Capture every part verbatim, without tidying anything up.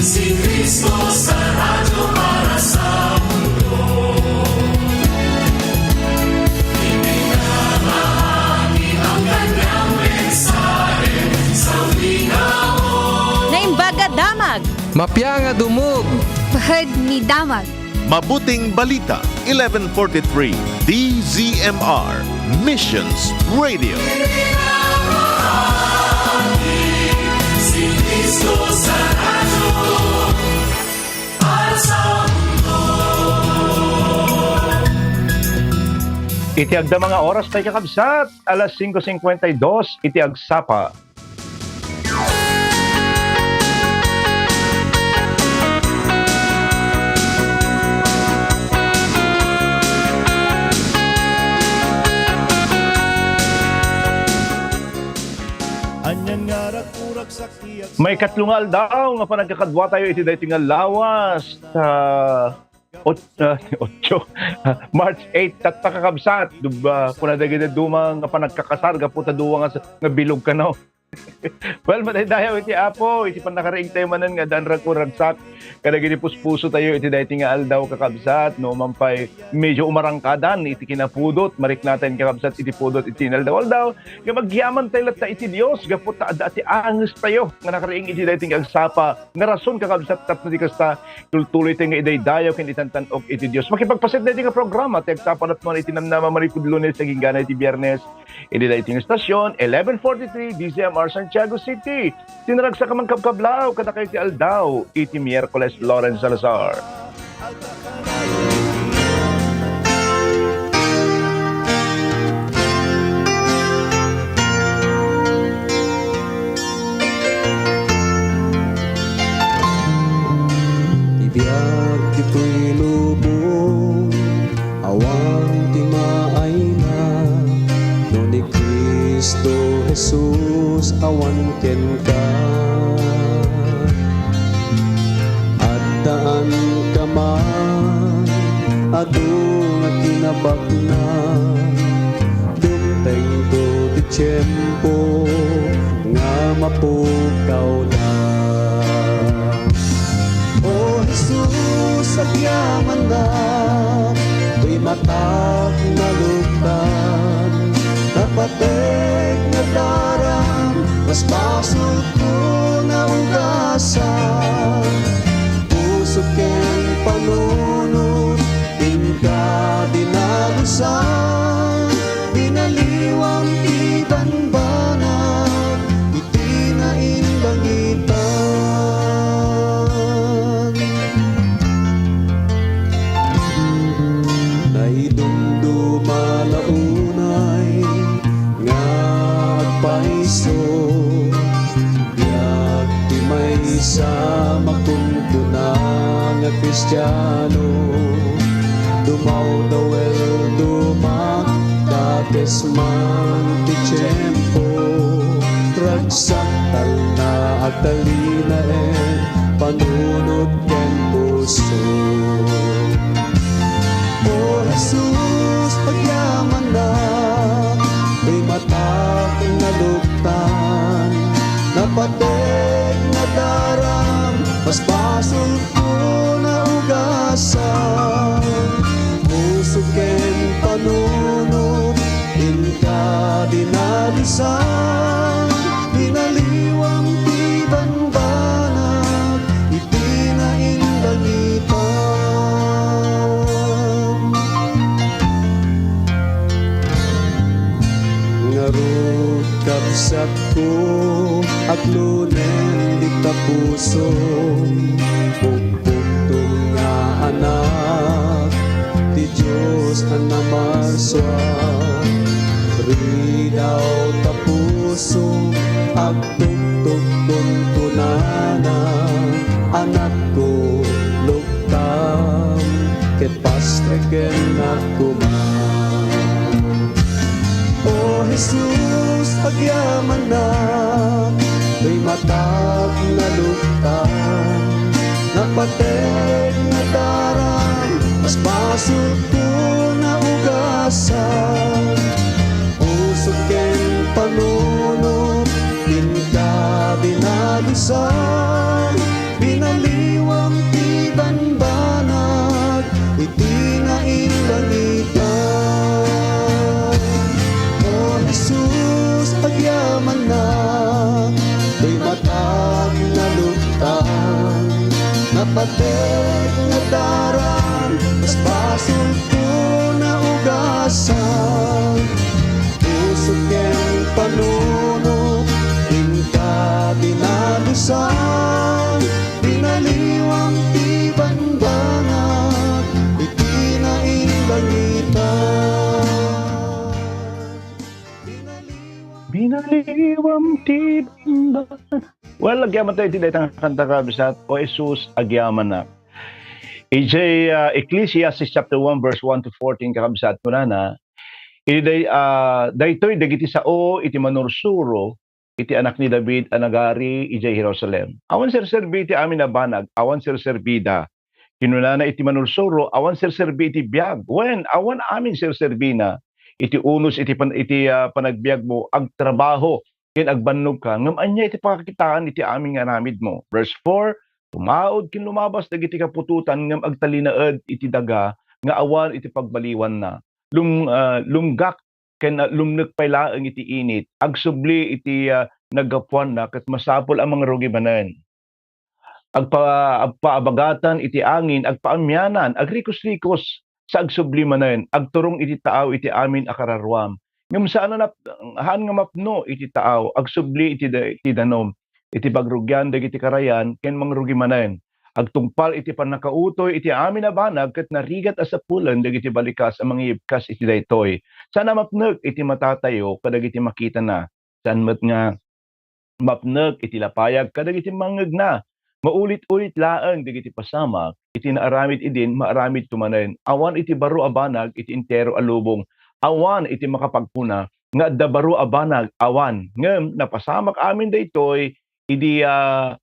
Si Cristo sa radyo para sa mundo. Ipinamahagi ang kanyang mensahe sa wika mo. Naimbag a damag. Mapia nga dumog. Pahad ni damag. Mabuting Balita, eleven forty-three, D Z M R, Missions Radio. Si Cristo sa radyo, para sa mundo. Iti agdama nga oras tayo, kakabsat, alas singko singkwenta y dos iti agsapa. Anian nga rakuragsak ti agsa- Maikatlo nga aldaw nga panagkakadua tayo iti daytoy nga lawas ta ot-, ah, otso, March eight, tatta, kakabsat. Dub-, ah, kuna dagiti duma nga panagkakasar gapu ta dua nga sa-, nga bilog kano. Well, madaydayaw iti Apo, iti pannakariing tayo manen nga addaan rakuragsak kadagiti puspuso tayo iti daytoy nga aldaw, kakabsat. No man pay medyo umarangkadan iti kinapudot, mariknatayon, kakabsat, iti pudot iti inaldaw-aldaw, nga agyaman tayo latta iti Dios gapu ta adda ti anges tayo nga nakariing iti daytoy nga agsapa. Nga rason, kakabsat, tapno di kasta, tultuloy tayo nga idaydayaw ken itantan-ok iti Dios. Makipagpaset daytoy nga programa ti agsapa napnuan iti namnama manipud Lunes agingga iti Biernes. Iti daytoy nga estasyon, eleven forty-three, D Z M R Santiago City. Ti naragsak a mangkabkablaw kadakayo ti aldaw iti Miyerkules, Lawrence Salazar. Ti biag ditoy lubong, awan ti maayna, no ni Cristo Jesus awan kenka. Addaan ka man, adu nga kinabakna, dumtengto ti tiempo nga mapukawna. O Jesus, agyamannak, toy matak naluktan, napateg nga daram, mas basolko naugasan. Puso ken panunot, inka dinalusan, binaliwam ti banbanag iti naindangitan. Naidumduma la unay nga agpayso, biag ti maysa makunkuna nga Kristiano. Dumawdaw el dumakdates man ti tiempo, ragsak talna agtalinaen panunot ken puso. O Jesus, agyamannak, toy matak naluktan, napateg nga daram, mas basolko naugasan. Puso ken panunot, inka dinalusan, binaliwam ti banbanag iti naindangitan. Ngarud, kabsatko, aglunen dita puso, pukpuktom nga anak ti Dios a namarsua. Ridaw ta puso, agtuktukton kunana, anakko, luktam, ket pastreken koma. O Jesus, agyamannak, toy matak naluktan, napateg nga daram, Basolko naugasan, puso ken panunot, inka dinalusan, binaliwam ti bambanag iti nainlangitan. O Jesus, agyamanak, toy matag naluktan, napatek nga daram, basbasolko naugasan, puso ken panunot, inka dinalusan, binaliwam ti bambanag iti nainlangitan. Binaliwam ti bambanag. Well, agyamanak iti dayta nga kanta, kabsat, "O Jesus, agyamanak." Idiay, ah, Ecclesiastes chapter one, verse one to fourteen, kakabsat, kunana, idi day-, ah, daytoy dagiti sao iti manursuro iti anak ni David a nagari idiay Jerusalem. Awan serserbi iti amin a banag, awan serserbida. Kinunana iti manursuro, awan serserbi iti biag. Wen, awan amin serserbina iti unos iti pan-, iti, ah, panagbiagmo, agtrabaho ken agbannogka, ngem ania iti pakakitaan iti amin nga aramidmo? Verse four, tumaud ken lumabas dagiti kaputotan ngem agtalinaed iti daga nga awan iti pagbaliwanna. Lum-, ah, lumgak ken, ah, lumnek pay laeng iti init, agsubli iti, ah, naggapuanna ket masapul a mangrugi manen. Agpa-, agpaabagatan iti angin, agpaamianan, agrikos-rikos, sa agsubli manen, agturong iti taaw iti amin a kararuam. Ngem saan a nap-, haan nga mapno iti taaw, agsubli iti da-, iti danum, iti pagrugian dagiti karayan, ken mangrugi manen. Agtungpal iti pannakautoy iti amin a banag, ket narigat a sapulen dagiti balikas a mangibkas iti daytoy. Saan a mapnek iti matatayo kadagiti makitana. Saan met nga mapnek iti lapayag kadagiti mangngegna. Maulit-ulit laeng dagiti pasamak iti naaramid idin, maaramidto manen. Awan iti baro a banag iti entero a lubong. Awan iti makapagkuna nga adda baro a banag. Awan. Ngem napasamak amin daytoy idi, ah,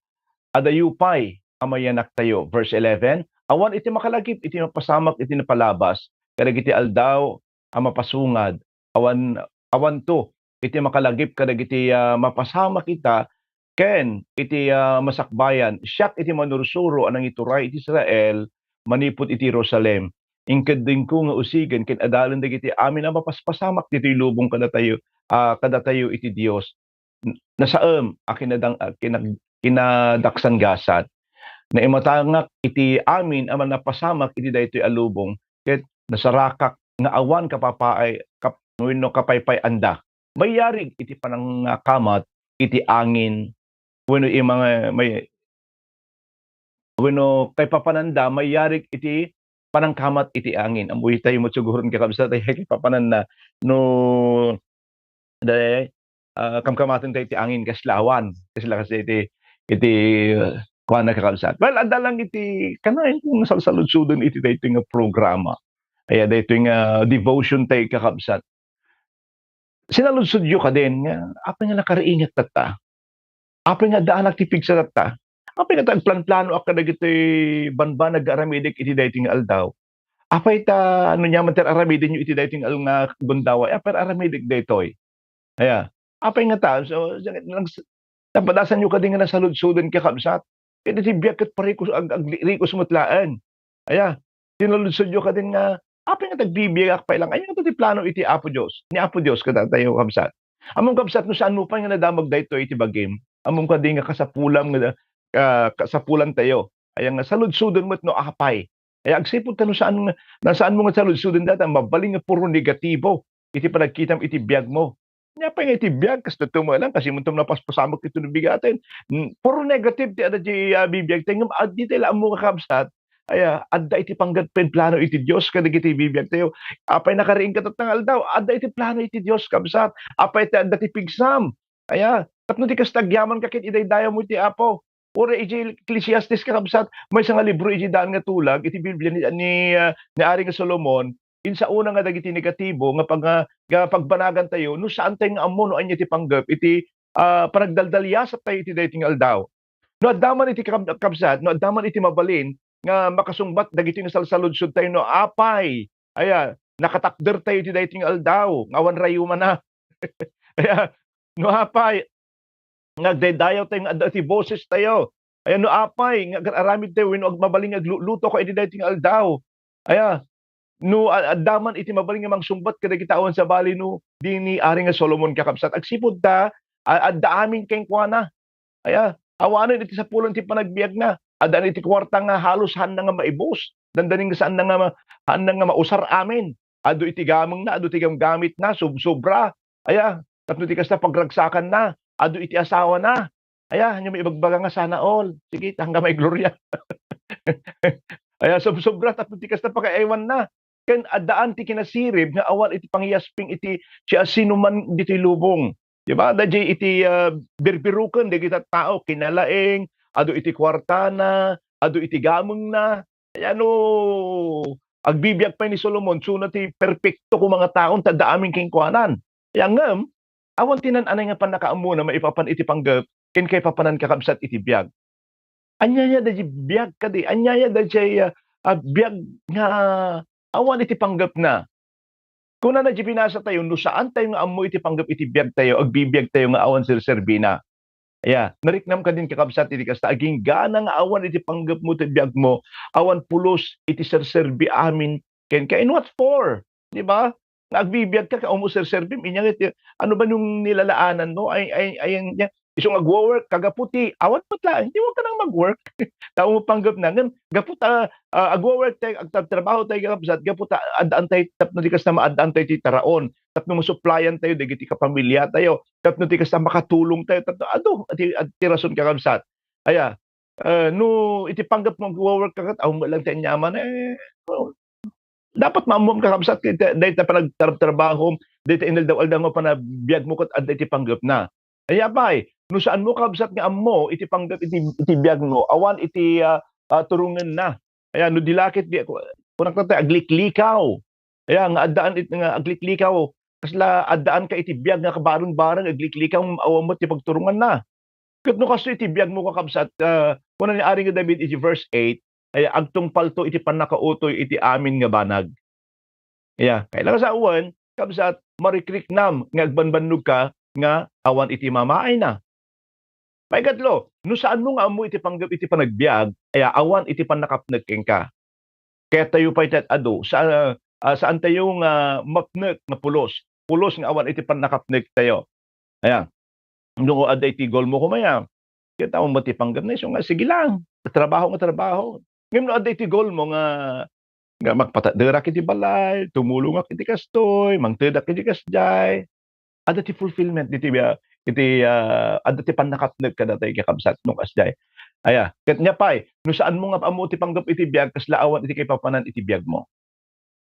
adayo pay a mayanaktayo. Verse eleven, awan iti makalagip iti mapasamak iti napalabas kadagiti aldaw a mapasungad. Awan, awanto iti makalagip kadagiti, ah, mapasamak ita ken iti, ah, masakbayan. Siak iti manursuro a nangituray iti Israel manipud iti Jerusalem. Inkeddengko nga usigen ken adalen dagiti amin a mapaspasamak ditoy lubong kadatayo, ah, kadatayo iti Dios. N-, nasaem a kinadang-, a kinag-, kinadaksanggasat. Naimatangak iti amin a napasamak iti daytoy a lubong, ket nasarakak nga awan kapapaay-, kap-, wenno kapaypay-anda. Mayarig iti panangkamat iti angin wenno iti mga may-, wenno kaipapananda mayarig iti panangkamat iti angin. Ammo itayo met suguren, kakabsat, ay kaipapananna no day, ah, kamkamaten tayo iti angin kasla awan. Kasla kasi iti, iti, ah, kuana, kakabsat. Well, adda lang iti, kanayon kong salsaludsoden iti daytoy nga programa. Aya, daytoy nga devotion tayo, kakabsat. Sinaludsodyo kadin nga, apay nga nakariingat tatta? Apay nga addaanak ti pigsa tatta? Apay nga ta agplanplanoak kadagiti banbanag nga aramidek iti daytoy nga aldaw? Apay ta, no ania man ti ar-aramidenyo iti daytoy nga al-, nga gundaway, apay ar-aramidek daytoy? Aya, apay nga ta? So, nags-, napadasanyo kadi nga nasaludsoden, kakabsat? Ket iti biag ket parikos, ag-, agrikos met laeng. Aya, sinaludsodyo kadin nga, apay nga tagbibiagak pay lang? Ania ti plano iti Apo Dios, ni Apo Dios kadatayo, kabsat? Ammom, kabsat, no saanmo pay nga nadamag daytoy iti bagim, ammom kadi nga kasapulam nga, ah, kasapulantayo. Aya nga saludsoden met no apay. Aya agsipud ta no saan nga, na saanmo nga saludsoden dayta, mabalin nga puro negatibo iti panagkitam iti biagmo. Ania pay nga iti biag, kasta met lang, kasimon ti napaspasamak iti nabigaten. Mm, puro negative ti adda ti, ah, bibiag tayo, ngem adda ti la ammo, kakabsat. Aya, adda iti panggep ken plano iti Dios kadagiti bibiag tayo. Apay nakariingka tatta nga aldaw? Adda iti plano iti Dios, kabsat. Apay ti adda ti pigsam? Aya, tapno ti kasta agyamanka ket idaydayawmo iti Apo. Uray iti Ecclesiastes, kakabsat, maysa nga libro iti daan nga tulag iti Biblia ni, ni, ah, ni Ari nga Solomon, insaona nga dagiti negatibo nga pag-, nga pagbanagantayo no saantayo nga ammo no ania ti panggep iti, ah, panagdaldaliasattayo iti daytoy nga aldaw. No adda man iti kab-, kabsat, no adda man iti mabalin nga makasungbat dagiti nga salsaludsodtayo no apay, aya, nakatakdertayo iti daytoy nga aldaw nga awan rayumana. Aya, no apay, nga agdaydayawtayo nga adda iti bosestayo. Aya, no apay, nga agar-aramidtayo wenno ag-, mabalin nga aglulutokayo iti daytoy nga aldaw. Aya, no a-, adda man iti mabalin nga mangsungbat kadagiti awan sabali no, dini Ari nga Solomon, kakabsat, agsipud ta, a-, adda amin kenkuana. Aya, awanen iti sapulan ti panagbiagna. Adda iti kuarta nga halos haanna nga maibus. Dandani nga saanna nga ma-, haanna nga mausar amin. Adu iti gamengna, adu iti gamgamitna, subsobra. Aya, tapno ti kasta pagragsakanna, adu iti asawana. Aya, ania may ibagbaga nga sana all. Sige, hanggang may gloria. Aya, subsobra, tapno ti kasta pakaaywanna. Ken addaan ti kinasirib nga awan iti pangiyasping iti siasinoman ditoy lubong. Di ba? Daydiay iti, ah, birbiruken dagiti tao, kinalaing, adu iti kuartana, adu iti gamengna. Kaya no agbibiag pay ni Solomon, suna ti perpekto koma nga taon, ta adda amin kenkuanan. Kaya ngem, awan ti nan-anay nga pannakaammona maipapan iti panggep ken kaipapanan, kakabsat, iti biag. Aniaya daydiay biag kadi? Aniaya daydiay, ah, ah, biag nga awan iti panggepna? Kunana di binasatayo, no saantayo nga ammo iti panggep iti biagtayo, agbibiagtayo nga awan serserbina. Aya, nariknam kadin, kakabsat, iti kasta, aginggana nga awan iti panggepmo ti biagmo, awan pulos iti serserbi amin kenka. In what for? Di ba? Nga agbibiag ka, ka umserserbi, inya nga iti, ano ba yung nilalaanan mo? Ay, ay, ay, ang, niya, isong agwo-work, kagapu ti, awan met laeng, di, wag ka nang mag-work. Tao mo panggep na, ngem, gapu ta, ah, agwo-work tayo, agtatrabaho tayo, kakabsat, gapu ta, addaan tayo, tapno di kasta maaddaan tayo ti taraon, tapno masuplayan tayo, dagiti kapamilya tayo, tapno di kasta makatulong tayo, tapno, adu, ati, ati rason, kakabsat. Aya, eh, no, iti panggep mo, agwo-work ka ket, awan met lang ti anyaman, eh, oh, dapat maammom, kakabsat, ket dayta panagtrabtrabahom, dayta inaldaw-aldaw nga panagbiagmo ket adda iti panggepna. Aya pay, no saanmo, kakabsat, nga ammo iti panggep iti, iti biagmo, awan iti, ah, ah, turongenna. Aya, no di la ket di, kunak ta, agliklikaw. Aya, nga addaan it-, nga agliklikaw, kasla addaan ka iti biag nga kabareng-bareng, agliklikaw, awan met ti pagturonganna. Ket no kastoy ti biagmo, kakabsat, ah, kuna ni Ari nga David iti verse eight, ay agtungpalto iti pannakautoy iti amin nga banag. Aya, kailangan sa awan, kabsat, marikriknam nga agbanbannogka nga awan iti mamaayna. Paikatlo, no saanmo nga ammo iti panggep iti panagbiag, aya, awan iti pannakapnek kenka. Kayat tayo pay ti ad-adu, sa-, ah, saan tayo nga mapnek nga pulos. Pulos nga awan iti pannakapnek tayo. Aya, no adda iti goal mo koma, aya, kayat mo met ti panggep na isu nga, sige lang, trabaho nga trabaho. Ngem no adda iti goal mo nga, nga magpatakderak iti balay, tumulongak iti kastoy, mangtedak iti kasjay, adda ti fulfillment diti, ah, iti, ah, adda ti pannakapnek kadatayo, kakabsat, no kasjay. Aya, ket nia pay, no saanmo nga ammo ti panggep iti biag, kasla awan iti kaipapanan iti biagmo.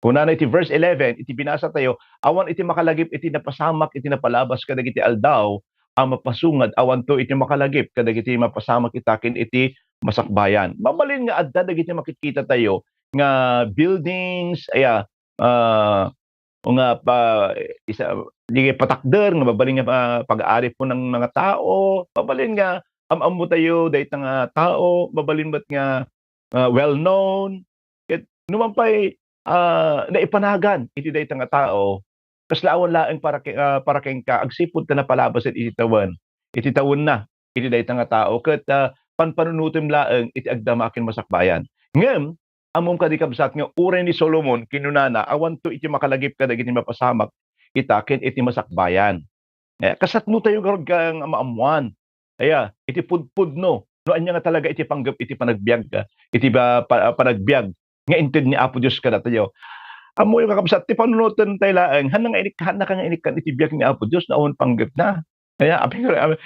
Kunana iti verse eleven, iti binasatayo, awan iti makalagip iti napasamak iti napalabas kadagiti aldaw a mapasungad, awanto iti makalagip kadagiti mapasamak ita ken iti masakbayan. Mabalin nga adda dagiti makitkitatayo nga buildings, aya, ah, o nga pa-, isa, di patakder nga mabalin nga, ah, pag-aaripon ng mga tao, mabalin nga am-ammo tayo dayta nga tao, mabalin met nga, ah, well known. Ket numan pay, ah, naipanagan iti dayta nga tao, kasla awan laeng para ke-, ah, para kenka, agsipud ta napalabasen iti tawen, iti tawenna, iti dayta nga tao, ket, ah, panpanunotem laeng iti agdama ken masakbayan. Ngem, ammom kadi, kabsat, nga uray ni Solomon, kinunana, awanto iti makalagip kadagiti mapasamak ita ken iti masakbayan. Eh, kasatno tayo garud nga maammuan. Aya, iti pudpudno, no ania nga talaga iti panggep iti panagbiag, ah, iti ba-, pa-, panagbiag nga inted ni Apo Dios kadatayo. Ammoyo, kakabsat, ti panunoten tayo laeng, haanna nga inik-, haannaka nga inikkan iti biag ni Apo Dios no awan panggepna. Aya, apay nga,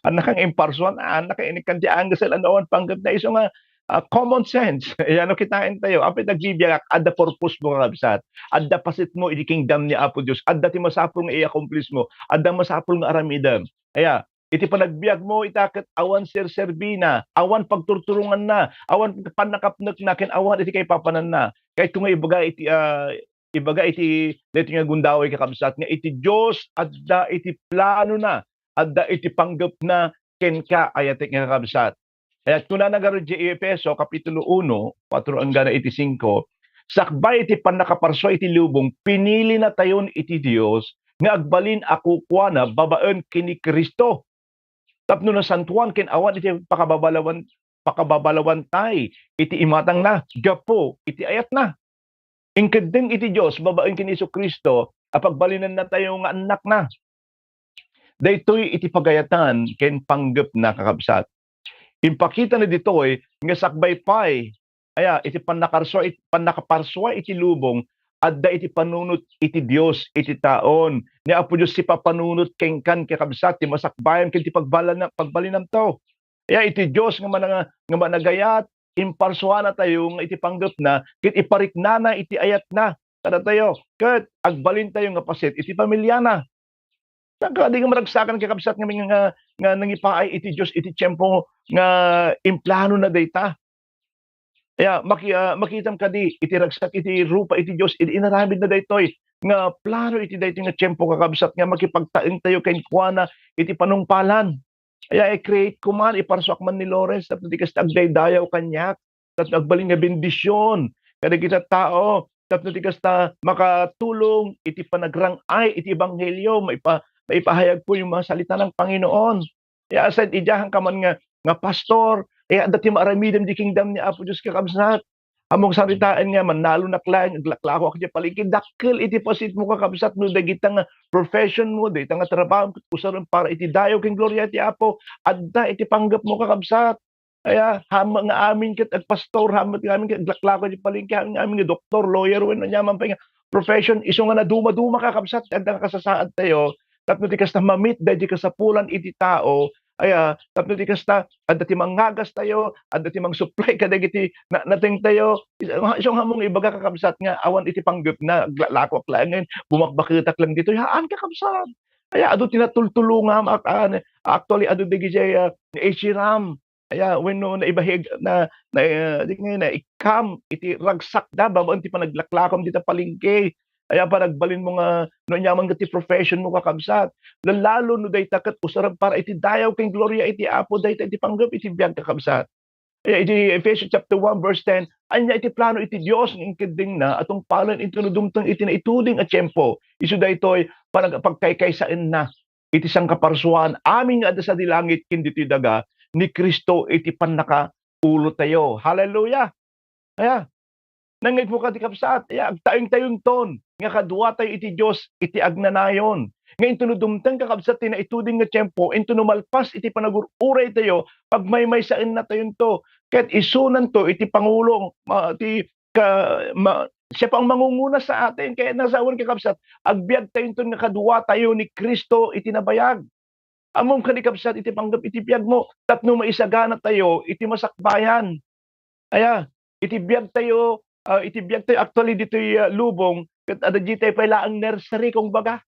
annaka nga imparsuan, haannaka inikkan ti anggesel no awan panggepna. Isu nga, ah, common sense. Aya, no kitaen tayo, apay dagiti biagak, adda purpose mo, kakabsat. Adda paset mo iti kingdom ni Apo Dios. Adda ti masapul nga i-accomplish mo. Adda masapul nga aramidem. Aya, iti panagbiag mo ita ket awan serserbina, awan pagturturonganna, awan pannakapnekna, ken awan iti kaipapananna. Kayatko nga ibaga iti, ah, ibaga iti daytoy nga gundaway, kakabsat, nga iti Dios adda iti planona, adda iti panggepna kenka, ayatek nga kakabsat. Kaya kunana ngarud di Efeso, Kapitulo uno, kuatro enggana iti singko, sakbay iti pannakaparsua iti lubong, pinilinatayon iti Dios nga agbalin a kukuana babaen ken ni Cristo. Tapno nasantuan ken awan iti pakababalawan, pakababalawantay iti imatangna, gapu iti ayatna. Inkeddeng iti Dios babaen ken Jesu-Cristo a pagbalinannatayo nga annakna. Daytoy iti pagayatan ken panggepna, kakabsat. Impakitana ditoy nga sakbay pay, aya, iti pannakarsua it-, pannakaparsua iti lubong, adda iti panunot iti Dios iti taon. Ni Apo Dios ti papanunot kenkan, kakabsat, ti masakbayan ken ti pagbalana-, pagbalinanto. Aya, iti Dios nga mana-, nga managayat, imparsuanatayo nga iti panggepna, ket ipariknana iti ayatna kadatayo, ket agbalintayo nga paset iti familiana. Saan kadi nga maragsakan, kakabsat, nga, nga, nga nangipaay iti Dios iti tiempo nga implanona dayta? Aya, maki-, ah, makitam kadi iti ragsak iti rupa iti Dios, idi inaramidna daytoy nga plano iti daytoy nga tiempo, kakabsat, nga makipagtaengtayo kenkuana iti panungpalan. Aya, i-create ko man, iparsuak man ni Lawrence, tapno di kasta agdaydayaw kaniak, tapno agbalin nga bendision kadagiti tao, tapno di kasta makatulong iti panagrang-ay iti ebanghelio, maipa-, maipahayag ko yung mga salita ng Panginoon. Aya, aside idiay, haan ka man nga, nga pastor, aya, adda ti maaramidem di kingdom ni Apo Dios, kakabsat. Ammom, saritaen nga, mannalonak laeng, aglaklakoak idiay palengke, dakkel iti pasetmo, kakabsat, no dagita nga profession mo, dagita nga trabaho mo, ket usaren para iti dayaw ken gloria ti Apo, adda iti panggepmo, kakabsat. Aya, haan nga amin ket agpastor, haan nga amin ket aglaklako idiay palengke, haan nga amin nga doktor, lawyer, wenno aniaman pay nga profession, isu nga naduma-duma, kakabsat, adda nga kasasaadtayo, tapno ti kasta mamit daydi kasapulan iti tao, aya, tapno ti kasta, adda ti mangngagastayo, adda ti mangsupply kadagiti na-, natengtayo. Isu, isu nga ammom nga ibaga, kakabsat, nga awan iti panggepna, aglaklakoak laeng, bumakbaketak lang ditoy. Haan, kakabsat. Aya, adu ti natultulongam, ak-, ah, actually, adu dagiti, ah, naitsiram. Aya, wenno naibahig na, na, ah, di nga, naikam iti ragsakda babaen ti panaglaklakom dita palengke. Aya, panagbalinmo nga no aniaman ket ti profession mo, kakabsat. Lalo no dayta ket usarem para iti dayaw ken gloria iti Apo, dayta iti panggep iti biag, kakabsat. Aya, iti Efesios chapter one, verse ten, ania iti plano iti Dios nga inkeddengna a tungpalen intono dumteng iti naituding a tiempo? Isu daytoy, panag-, pagkaykaysaenna iti sangkaparsuaan amin nga adda sadi langit ken ditoy daga ni Cristo iti pannakaulotayo. Hallelujah! Aya, nangngegmo kadi, kabsat, aya, agtaengtayonton nga kaduatayo iti Dios iti agnanayon. Nga intono dumteng, kakabsat, ti naituding nga tiempo, intono malpas iti panagur-uraytayo, pagmaymaysaennatayonto. Ket isunanto iti pangulo, ma-, ti ka-, ma-, siya pang mangunguna sa atin. Kaya nasawan, kakabsat, agbiagtayonton nga kaduatayo ni Cristo iti nabayag. Ammom kadi, kabsat, iti panggep iti biagmo tapno maisaganatayo iti masakbayan. Aya, iti biagtayo, ah, iti biagtayo actually ditoy, ah, lubong, ket adda ditoy pay laeng nursery, kung baga.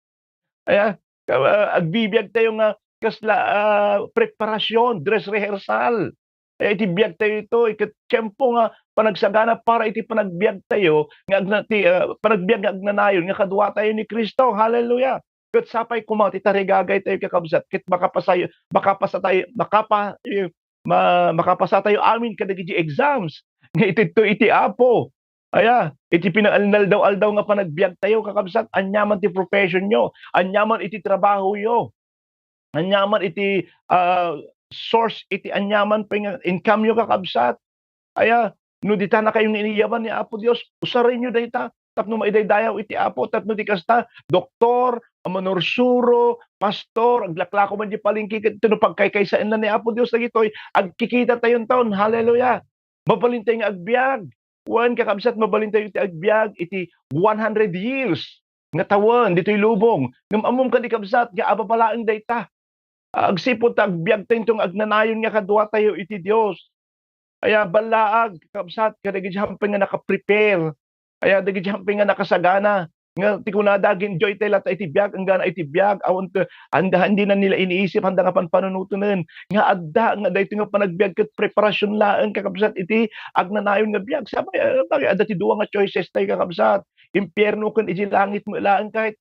Aya, ka-, ah, agbibiagtayo nga kasla, ah, preparasyon, dress rehearsal. Aya, iti biagtayo ito, ket tiempo nga panagsagana para iti panagbiagtayo nga agna-, ti, ah, panagbiag nga agnanayon nga kaduatayo ni Cristo. Hallelujah! Ket sapay koma ti tarigagaytayo, kakabsat, ket makapasayo, makapasatayo, makapa-, eh, ma-, makapasatayo amin kadagiti exams nga itedto iti Apo. Aya, iti pinangaldaw-aldaw nga panagbiagtayo, kakabsat, aniaman ti professionyo, aniaman iti trabahoyo, aniaman iti, ah, source iti aniaman pay nga incomeyo, kakabsat. Aya, no ditanakayo nga iniyaban ni Apo Dios, usarenyo dayta tapno maidaydayaw iti Apo, tapno di kasta, doktor, manursuro, pastor, aglaklako man di palengke, ket no pagkaykaysaenna ni Apo Dios dagitoy, agkikitatayon ton. Hallelujah! Mabalintayo nga agbiag. Wen, kakabsat, mabalintayo ti agbiag iti one hundred years nga tawen ditoy lubong. Ngem ammom kadi, kabsat, nga ababa laeng dayta. Agsipud ta agbiagtayo inton agnanayon nga kaduatayo iti Dios. Aya, ballaag, kabsat, kadagiti hampay nga nakaprepare. Aya, dagiti hampay nga nakasagana. Nga ti kunada, "Ag-enjoy tay latta iti biag, enggana iti biag, awan te-, anda, hindi na nila iniisip, anda nga panpanunoten." Nga adda, nga daytoy nga panagbiag ket preparasyon laeng, kakabsat, iti agnanayon nga biag. Sapay, ah, bagay, adda ti dua nga choices tayo, kakabsat. Impierno ken iti langit met laeng, kahit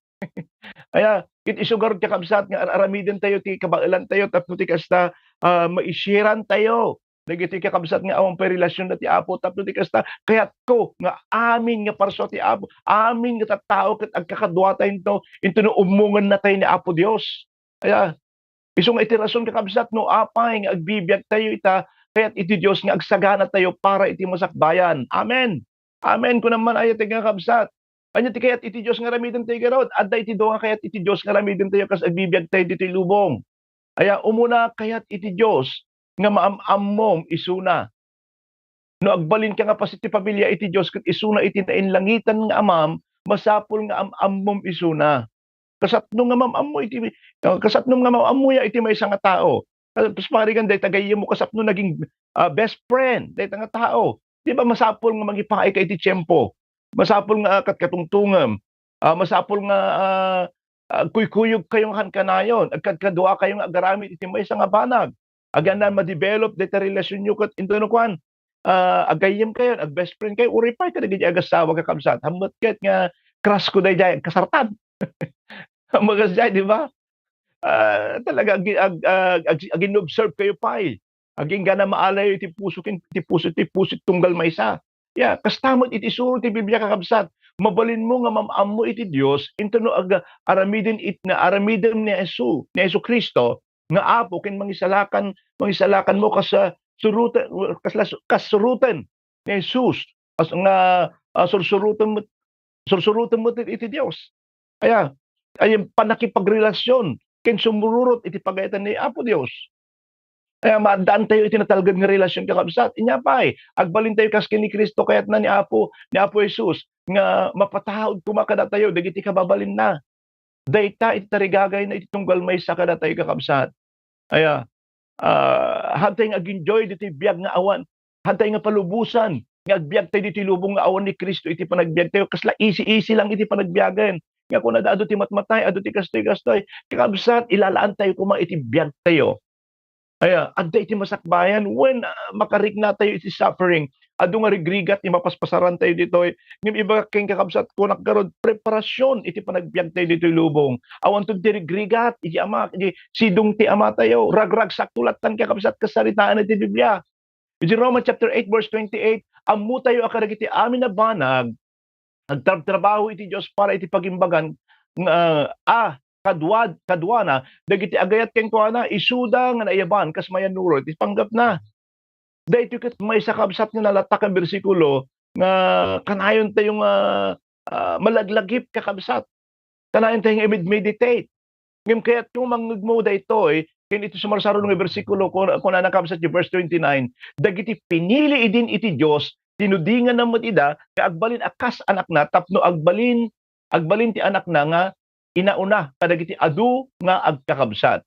Aya, ket isu ngarud, kakabsat, nga ar-aramiden tayo ti kabaelan tayo tapno ti kasta, ah, maisiran tayo. dagiti kakabsat nga awan pay relasionna ti Apo. Tapno ti kasta, kayatko nga amin nga parsua ti Apo, amin nga tattao ket agkakaduatayto, intono ummongennatay ni Apo Dios. Aya, isu nga iti rason, kakabsat, no apay nga agbibiagtayo ita, kayat iti Dios nga agsaganatayo para iti masakbayan. Amen. Amen. Kunam man, aya ti kakabsat. Ania ti kayat iti Dios nga aramidentayo, garud? Adda iti dua nga kayat iti Dios nga aramidentayo kas agbibiagtayo ditoy lubong. Aya, umuna, kayat iti Dios nga maam-ammom isuna. No agbalinka nga paset ti pamilia iti Dios ket isuna iti nainlangitan nga Amam, masapul nga am-ammom isuna. Kasapno nga mam-ammo iti, ah, kasapno nga mam-ammoya iti maysa nga tao. Kas parigan dayta gayyemmo, kasapno naging, ah, best friend dayta nga tao. Di ba masapul nga mangipaayka iti tiempo? Masapul nga, ah, katkatungtongem. Ah, masapul nga, ah, agkuykuyogkayo nga kankanayon, agkadkaduakayo nga agaramid iti maysa nga banag. Agyannaan ma-develop dayta relasionyo ket intono kuan, ah, agayyemkayon, ag-best friend kayo, uray pay kadagiti agassawa, kakabsat. Hammet ket nga crush ko daydiay, agkasartan. Hammet kasdiay, di ba? Ah, talaga ag-, ag-, ag-, ag-, agin-observe kayo pay. Agingga na maalayo iti puso ken, iti puso, iti puso ti tunggal maysa. Ya, kasta met iti isuro ti Biblia, kakabsat. Mabalinmo nga mam-ammo iti Dios, intono ag-, aramiden it-, nga aramidem ni Jesu, ni Jesu-Cristo, nga Apo ken Mangisalakan, Mangisalakanmo kas, ah, suruten, kas las-, kas suruten ni Jesus, as nga, ah, sursuroten met, sursuroten met iti Dios. Aya, ay pannakipagrelasyon ken sumururot iti pagayatan ni Apo Dios. Aya, maaddaantayo iti natalged nga relasyon, kakabsat. Inya pay, agbalintayo kas ken ni Cristo, kayatna ni Apo, ni Apo Jesus, nga mapataud koma kadatayo dagiti kababalinna. Dayta iti tarigagayna iti tunggal maysa kadatayo, kakabsat. Aya, ah, haantayo nga ag-enjoy ditoy biag nga awan, haantayo nga palubosan nga agbiagtayo ditoy lubong nga awan ni Cristo iti panagbiagtayo. Kasla easy-easy lang iti panagbiagen. Nga kunada, adu ti matmatay, adu ti kastoy-kastoy. Kakabsat, ilalaantayo koma iti biagtayo. Aya, adda iti masakbayan wen, ah, makariknatayo iti suffering. Adu nga rigrigat ti mapaspasarantayo ditoy. Ngem ibagak ken, kakabsat, kunak garud, preparasyon iti panagbiagtayo ditoy lubong. Awanto ti rigrigat iti Ama, iti sidong ti Amatayo. Ragragsakto lattan, kakabsat, kasaritaan iti Biblia. Iti Roma chapter eight, verse twenty-eight, ammotayo a kadagiti amin a banag, nagtrabtrabaho iti Dios para iti pagimbagan nga, ah, kaduad-, kaduana, dagiti agayat kenkuana, isuda nga naiyaban kas mayannurot iti panggepna. Daytoy ket maysa, kabsat, nga nalatak a bersikulo nga kanayontayo nga, ah, malaglagip, kakabsat. Kanayontayo nga i-med-, meditate. Ngem kayatko mangngegmo daytoy, ken iti sumarsaro nga bersikulo, kun-, kunana, kabsat, ti verse twenty-nine, dagiti pinili idin iti Dios, tinudinganna met ida nga agbalin a kas anakna tapno agbalin, agbalin ti anakna nga inauna kadagiti adu nga agkakabsat.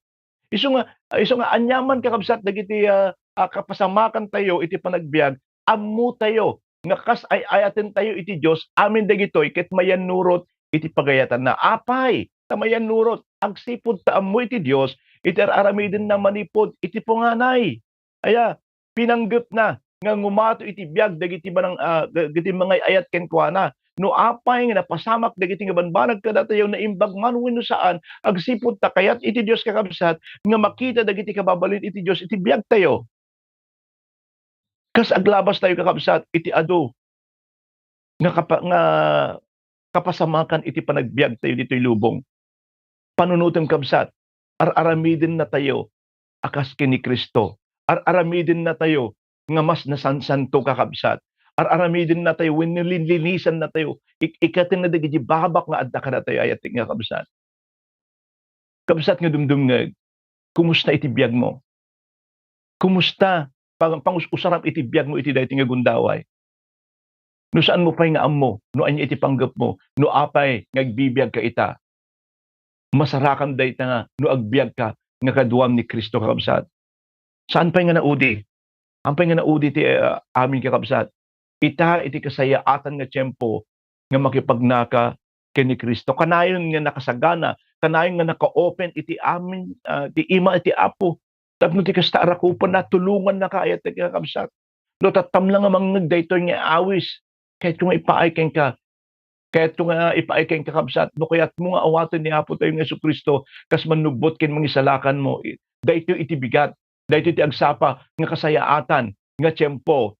Isu nga, isu nga aniaman, kakabsat, dagiti, ah, ah, kapasamakantayo iti panagbiag, ammotayo nga kas ay-ayatentayo iti Dios, amin dagitoy ket mayannurot iti pagayatanna. Apay ta mayannurot? Agsipud ta ammo iti Dios iti ar-aramidenna manipud iti punganay. Aya, pinanggepna nga ngumato iti biag dagiti manang-, ah, dagiti mangay-ayat kenkuana. No apay nga napasamak dagiti nga banbanag kadatayo, naimbag man wenno saan, agsipud ta kayat iti Dios, kakabsat, nga makita dagiti kababalin iti Dios iti biagtayo. Kas aglabastayo, kakabsat, iti adu nga kapa-, nga kapasamakan iti panagbiagtayo ditoy lubong. Panunotem, kabsat, ar-aramidennatayo a kas ken ni Cristo. Ar-aramidennatayo nga mas nasansanto, kakabsat. Ar-aramidennatayo wenno linlinisannatayo. Ik-, ikkatenna dagiti babak nga adda kadatayo, ayat nga kabsat. Kabsat nga dumdumngeg, kumusta iti biagmo? Kumusta pang-, pangus-usaram iti biagmo iti daytoy nga gundaway? No saanmo pay nga ammo no ania iti panggepmo, no apay nga agbibiagka ita, masarakan dayta nga no agbiagka nga kaduam ni Cristo, kakabsat. Saan pay nga naudi? Saan pay nga naudi ti, ah, amin, kakabsat? Ita iti kasayaatan nga tiempo nga makipagnaka ken ni Cristo. Kanayon nga nakasagana, kanayon nga naka-open iti amin, ah, ti ima iti Apo. Tapno ti kasta a rakupenna, tulongannaka, ayat nga kakabsat. No tattam lang nga mangngeg daytoy nga awis, kayatko nga ipaay kenka, kayatko nga ipaay kenka, kabsat, no kayatmo nga awaten ni Apotayo nga Jesu-Cristo kas mannubbot ken mangisalakanmo, i-, daytoy iti bigat. Daytoy ti agsapa nga kasayaatan nga tiempo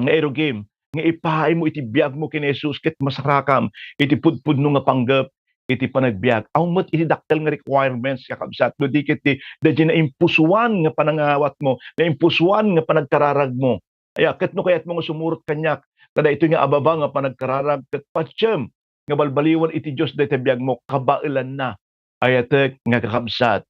nga irugim nga ipaaymo iti biagmo ken ni Jesus ket masarakam iti pudpudno nga panggep iti panagbiag. Awan met iti dakkel nga requirements, kakabsat, no di ket ti daydi naimpusuan nga panangawatmo, naimpusuan nga panagkararagmo. Aya, ket no kayatmo nga sumurot kaniak, ta daytoy nga ababa nga panagkararag ket patiem nga balbaliwan iti Dios dayta biagmo, kabaelanna. Ayatek nga kakabsat,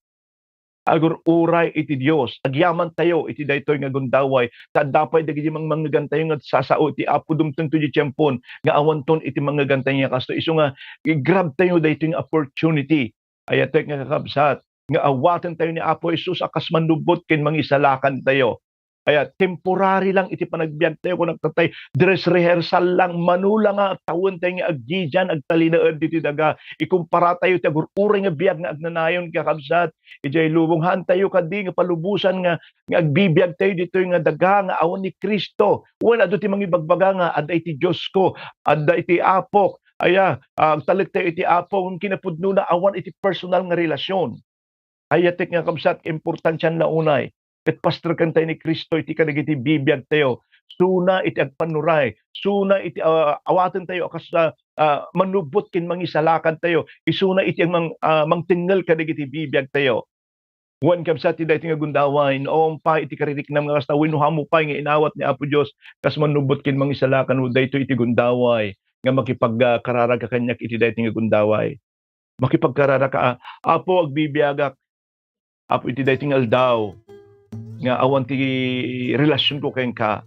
agur-uray iti Dios. Agyamantayo iti daytoy nga gundaway, ta adda pay dagiti mangmangngegantayo nga agsasao iti Apo dumtengto diay tiempon nga awanton iti mangngegantay nga kasto. Isu nga, i-grabtayo daytoy nga opportunity. Ayatek nga kakabsat, nga awatentayo ni Apo Jesus a kas mannubbot ken mangisalakantayo. Aya, temporary lang iti panagbiagtayo, kunak tatay, dress rehearsal lang, mano la nga tawentayo nga agdidian, agtalinaed ditoy daga. Ikumparatayo ti agur-uray nga biag nga agnanayon, kakabsat, idiay lubong. Haantayo kadi nga palubosan nga, nga agbibiagtayo ditoy nga daga nga awan ni Cristo. Wen, adu ti mangibagbaga nga, "Adda iti Diosko, adda iti Apok." Aya, ah, agtalektayo iti Apo, ngem kinapudnona, awan iti personal nga relasyon. Ayatek nga kabsat, importansian la unay ket pasterkentayo ni Cristo iti kadagiti bibiagtayo. Suna iti agpannuray, suna iti, ah, awatentayo a kas, ah, ah, mannubbot ken mangisalakantayo, isuna iti mang-, ah, mangtengngel kadagiti bibiagtayo. Wen, kabsat, ti daytoy nga gundaway, no awan pay iti kaririknam nga kasta, wenno haanmo pay nga inawat ni Apo Dios kas mannubbot ken mangisalakan, daytoy iti gundaway nga makipag-, ah, kararagka kaniak iti daytoy nga gundaway. Makipagkararagka, "Apo, agbibiagak, Apo, iti daytoy nga aldaw nga awan ti relasionko kenka.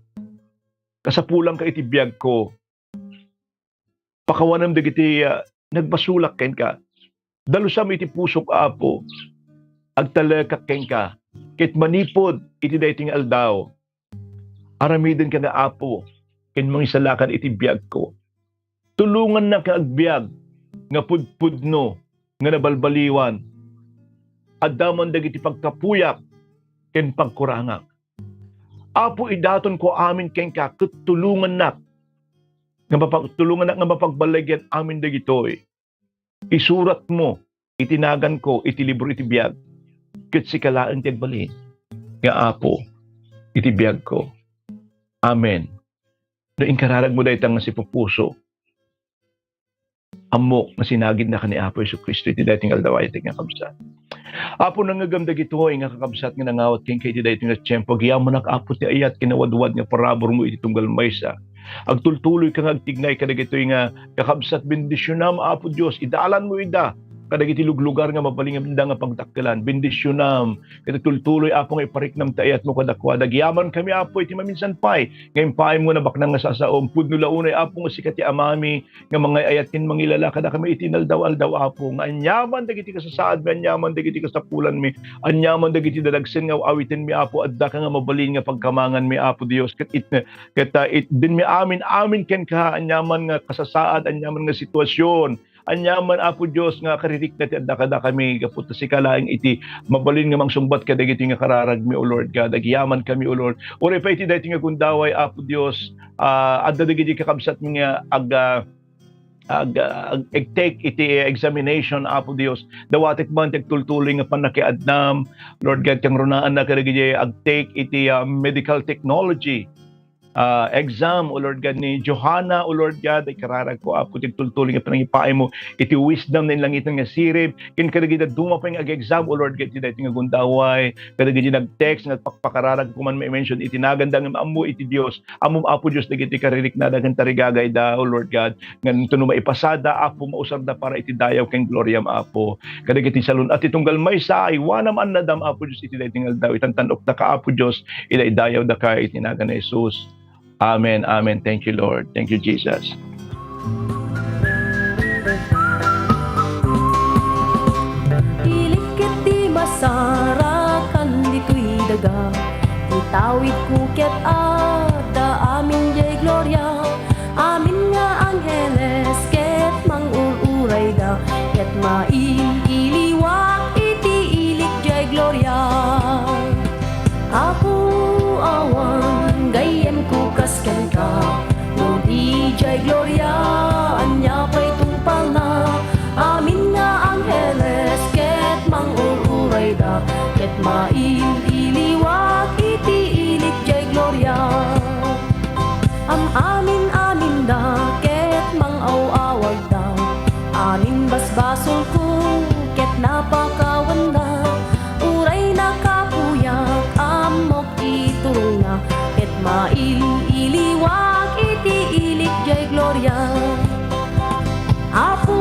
Kasapulanka iti biagko. Pakawanem dagiti, ah, nagbasolak kenka. Dalusam iti pusok, Apo. Agtalekak kenka. Ket manipud iti daytoy nga aldaw, aramidenka nga Apo ken mangisalakan iti biagko. Tulongannak nga agbiag nga pudpudno nga nabalbaliwan. Adda man dagiti pagkapuyak ken pagkurangak. Apo, idatonko amin kenka ket tulongannak nga mapag-, tulongannak nga mapagbalaygen amin dagitoy. Isuratmo iti naganko iti libro iti biag, ket sika laeng ti agbalin nga Apo iti biagko. Amen." No inkararagmo dayta nga sipupuso, ammok nga sinagidnaka ni Apo Jesu-Cristo iti daytoy nga aldaw, ayatek nga kabsat. Apo, nangngegam dagitoy nga kakabsat nga nangawat kenka iti daytoy nga tiempo. Agyamanak, Apo, ti ayat ken nawadwad nga paraburmo iti tunggal maysa. Agtultuloyka nga agtignay kadagitoy nga kakabsat. Bendisionam, Apo Dios, idalanmo ida kadagiti luglugar nga mabalin nga pagdakkelan. Bendisionam. Ket tultuloy, Apo, nga ipariknam ti ayatmo kadakuada. Agyamankami, Apo, iti maminsan pay nga impaaymo nga nabaknang nga sasaom. Pudno la unay, Apo, nga sika ti Amami nga mangay-ayat ken mangilala kadakami iti inaldaw-aldaw, Apo, nga aniaman dagiti kasasaadmi, aniaman dagiti kasapulanmi, aniaman dagiti dadagsen nga aw-awitenmi, Apo, addaka nga mabalin nga pagkamanganmi, Apo Dios, ket it-, ket, ah, itdenmi amin, amin kenka, aniaman nga kasasaad, aniaman nga sitwasyon, aniaman, Apo Dios, nga karirikna ti adda kadakami, gapu ta sika laeng iti mabalin nga mangsungbat kadagiti nga kararagmi, O Lord God. Agyamankami, O Lord. Uray pay iti daytoy nga gundaway, Apo Dios, ah, adda dagiti kakabsatmi nga ag-, ah, ag-, ag-, ag-take iti examination, Apo Dios. Dawatek man ti agtultuloy nga pannakiadnam, Lord God, kangrunaanna kadagiti ag-take iti, ah, medical technology, ah, exam, O Lord God, ni Johanna, O Lord God, ikararagko, Apo, ti agtultuloy nga panangipaaymo iti wisdom nga inlangitan nga sirib, ken kadagiti dadduma pay nga ag-exam, O Lord God, iti daytoy nga gundaway, kadagiti nag-text nga agpakpakararag ko man ma-mention iti naganda ngem ammo iti Dios. Ammom, Apo Dios, dagiti kaririknada ken tarigagayda, O Lord God, ngem no maipasada, Apo, mausarda para iti dayaw ken gloriam, Apo. Kadagiti salun-at ti tunggal maysa, aywanam, annadam, Apo Dios, iti daytoy nga aldaw. Itantan-okdaka, Apo Dios, idaydayawdaka iti nagan ni Jesus. Amen, amen. Thank you, Lord. Thank you, Jesus. Ilikket ti masarakan ditoy daga, ti tawidko ket adda amin diay gloria, amin nga angheles ket mang-ur-urayda, ket maililiwak iti ilik diay gloria. Apo, awan gayyemko kas kenka, no di diay gloria, Basolko ket napakawanna, uray nakapuyak, ammok ti turongna, ket mail-iliwak iti ilik diay gloria. Apo,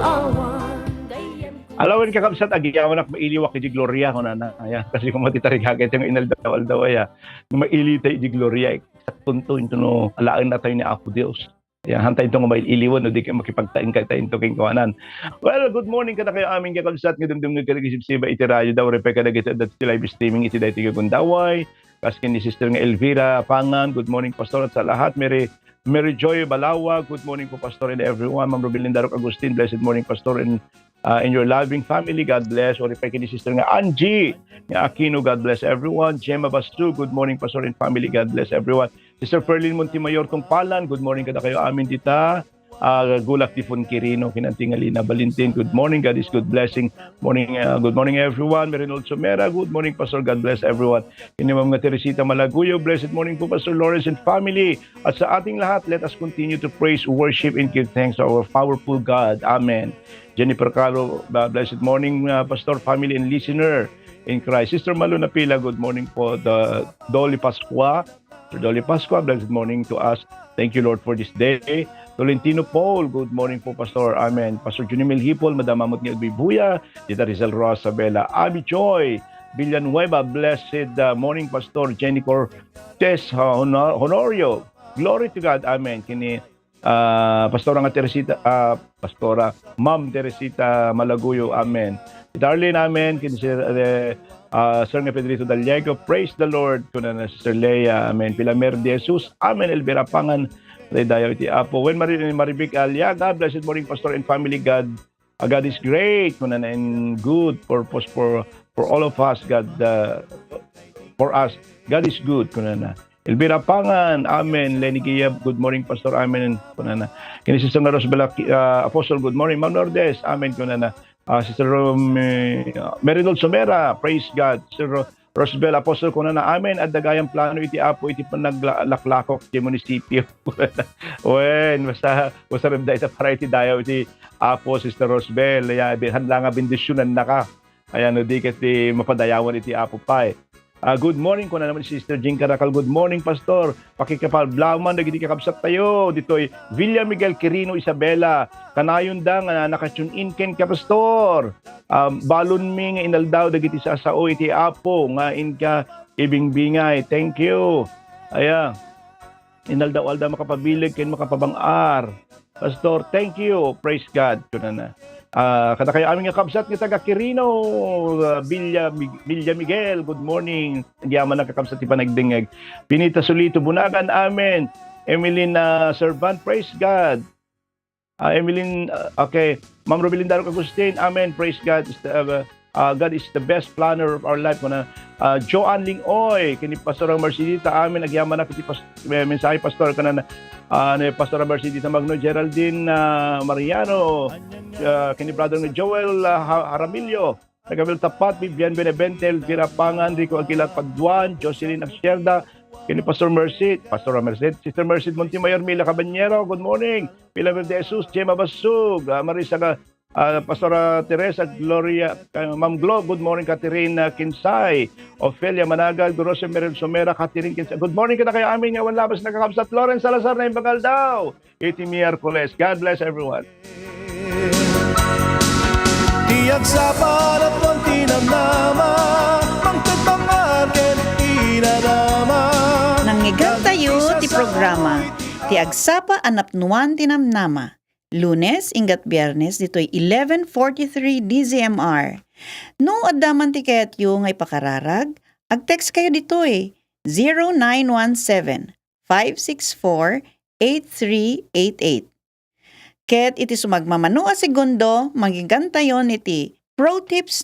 awan gayyem. Alawen, kakabsat, agyamanak mailiwak iti gloria, kunana. Aya, kasi koma ti tarigagay tayo nga inaldaw-aldaw, aya, nga mailita iti gloria, eh. Sakto to, into no, alaen na tayo ni Apo Dios. Aya, hantay to nga mail-iliwan, no, di kayo makipagtaen kayo tayo into kenkuanan. Well, good morning kada kayo amin, kakabsat, nga dumdum nga kaligid sibsiba iti radyo, daw, repe kadagiti adda iti live streaming iti daytoy nga gundaway. Kasken ni Sister nga Elvira Pangan, good morning, Pastor, at sa lahat. Mary, Mary Joy Balawa, good morning po, Pastor, and everyone. Ma'am Rubilin Darok Agustin, blessed morning, Pastor, and, uh, in your loving family, God bless. Uri pa ni Sister nga Angie nga Aquino, God bless everyone. Gemma Bastu, good morning, Pastor, and family, God bless everyone. Sister Ferlin Montemayor Tungpalan, good morning kada kayo amin dita. Ah, Gulak ti Fun Quirino, kinanti nga Lina Valentin, good morning, God is good, blessing. Morning, uh, good morning, everyone. Merinol Sumera, good morning, Pastor. God bless everyone. Kini Ma'am nga Teresita Malaguyo, blessed morning po, Pastor Lawrence and family. At sa ating lahat, let us continue to praise, worship, and give thanks to our powerful God. Amen. Jennifer Caro, uh, blessed morning, uh, Pastor, family, and listener in Christ. Sister Malu Napila, good morning po. The Dolly Pascua, Sir Dolly Pascua, blessed morning to us. Thank you, Lord, for this day. Tolentino Paul, good morning po, Pastor. Amen. Pastor Junimil Hipol, Madam Amot ni Bibuya, Tita Rizal Roa Sabela, Abi Joy Villanueva, blessed, uh, morning, Pastor Jenny Cortez, uh, Honor-, Honorio. Glory to God. Amen. Kini, uh, Pastora nga Teresita, uh, Pastora, Ma'am Teresita Malaguyo. Amen. Darlene, amen. Kini Sir, uh, uh, Sir nga Pedrito Daliego, praise the Lord. Kuna na Sister Leia, amen. Pilamer de Jesus, amen. Elvira Pangan, Rey Dayo iti Apo. When Mari-, Marivic Aliaga, blessed morning, Pastor and family. God, uh, God is great. Kuna na, and good purpose for, for all of us. God, uh, for us, God is good. Kuna na. Elvira Pangan, amen. Lenny Giyab, good morning, Pastor, amen. Kuna na. Kini Sister nga Rosbella, uh, Apostle, good morning. Ma'am Lourdes, amen. Kuna na. Ah, Sister Rom-, eh, Meridol Somera, praise God. Sister Ro-, Rosbel Apostol, kunana, "Amen. Adda gayam plano iti Apo iti panagla-, laklakok ti munisipio." Wen, basta, usarem dayta para iti dayaw iti Apo, Sister Rosbel. Ya, bi-, haan la nga bendisyonannaka. Ayan, no, di ket ti mapadayawan iti Apo pay. Ah, good morning, kuna naman ni Sister Jean Caracal. "Good morning, Pastor. Pakikipablaman dagiti kakabsat tayo ditoy Villa Miguel Quirino, Isabela. Kanayonda nga naka-tune in kenka, Pastor. Ah, balonmi nga inaldaw dagiti sasao iti Apo nga inka ibingbingay." Thank you. Aya, inaldaw-aldaw makapabileg ken makapabang-ar. Pastor, thank you. Praise God. Kunana. Ah, kada kayo amin nga kabsat nga taga Quirino, ah, Villa, Villa Miguel, good morning. Agyaman ang kakabsat ti panagdingeg. Pinita Solito Bunagan, amen. Emeline, ah, Servan, praise God. Ah, Emeline, ah, okay. Ma'am Robilin Darok Agustin, amen. Praise God. Is the, uh, uh, God is the best planner of our life. Kuna, uh, Joanne Lingoy, kini Pastor Mercedita, amen. Agyaman na kiti pas-, eh, mensahe, Pastor, kana na, ah, ni Pastor Mercedita Magno, Geraldine, ah, Mariano, ah, kini Brother ni Joel, ah, Ha-, Jaramillo, Tagabil Tapat, Vivian Benevente, Elvira Pangan, Rico Aguilar Paduan, Jocelyn Axiarda, kini Pastor Mercy, Pastor Mercy, Sister Mercy Montemayor, Mila Caballero, good morning. Pilar de Jesus, Gemma Basug, ah, Marisa Ga-, ah, Pastora Teresa, Gloria, ah, Ma'am Glo, good morning, Catherine, ah, Kinsay, Ofelia Managal, Gurose Merel Somera, Catherine Kinsay. Good morning, kada kayo amin nga awan labas nakakabsat. Lawrence Salazar na imbagal daw iti Miyerkules. God bless everyone. Ti agsapa, napnon ti namnama, mangted mangar ken inadama. Nangngegentayo ti programa, Ti Agsapa a Napnuan ti Namnama. Lunes, inggat Biernes, ditoy eleven forty-three D Z M R. No adda man ti kayatyo nga ipakararag, ag-text kayo ditoy, zero nine one seven, five six four, eight three eight eight. Ket iti sumagmamano a segundo, manggegantayon iti Pro Tips